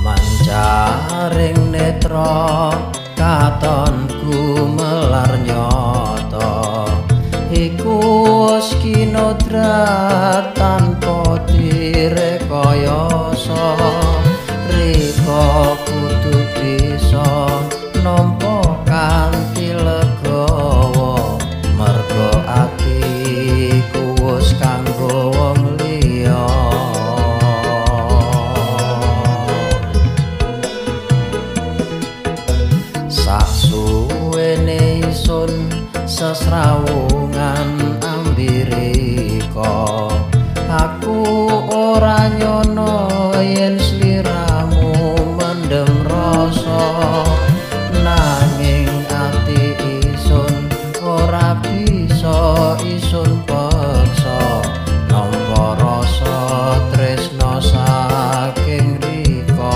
Mancaring netra katon gumelar nyata, iku wis kinodrat tanpa direkayasa. Rika kudu bisa nampa kanthi legawa, merga atiku wis kanggo wong liya. Saksuwene isun sesrawungan ambirika, aku ora nyono yen sliramu mendem rasa. Nanging ati isun ora bisa isun peksa nampa rasa tresna saking rika.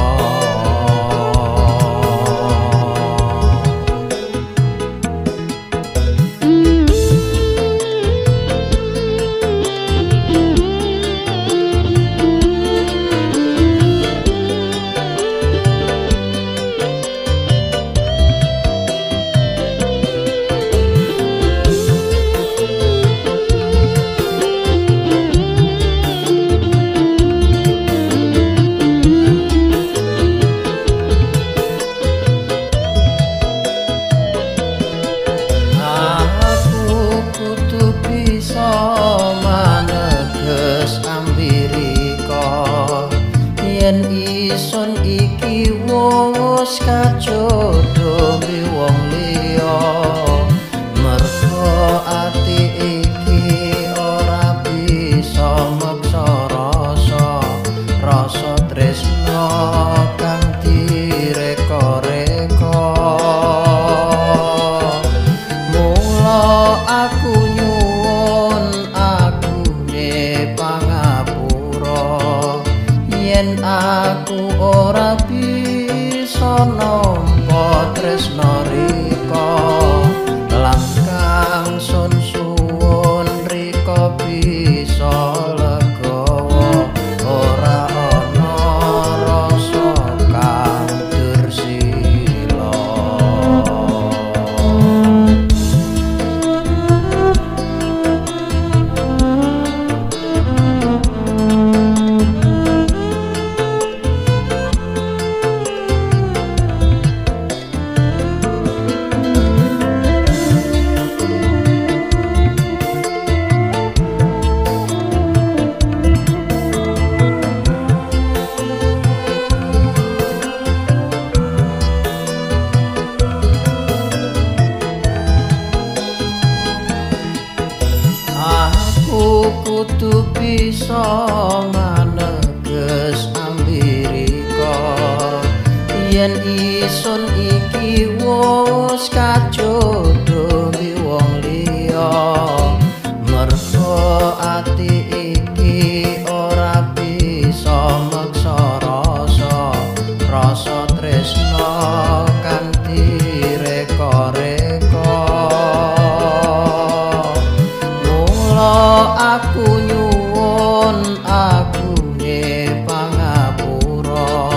Yen isun iki wis kajodho wong liya, merga ati iki ora bisa meksa rasa, rasa tresna kang direka-reka. Mula aku nyuwun agune pangapura, yen aku ora bisa nampa tresna rika, lan kang sun suwun rika bisa legawa, ora ana rasa kang dursila. Aku kudu bisa maneges ambirika, yen isun iki wis kajodho wong liya, merga ati iki ora bisa meksa rasa, rasa tresna kang direka-reka. Aku nyuwun agune pangapura,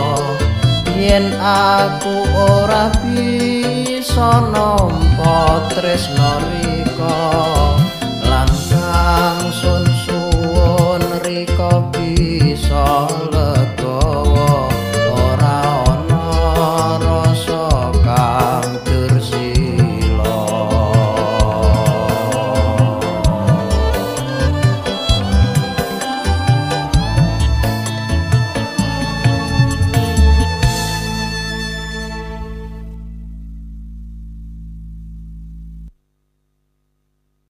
yen aku ora bisa nampa tresna.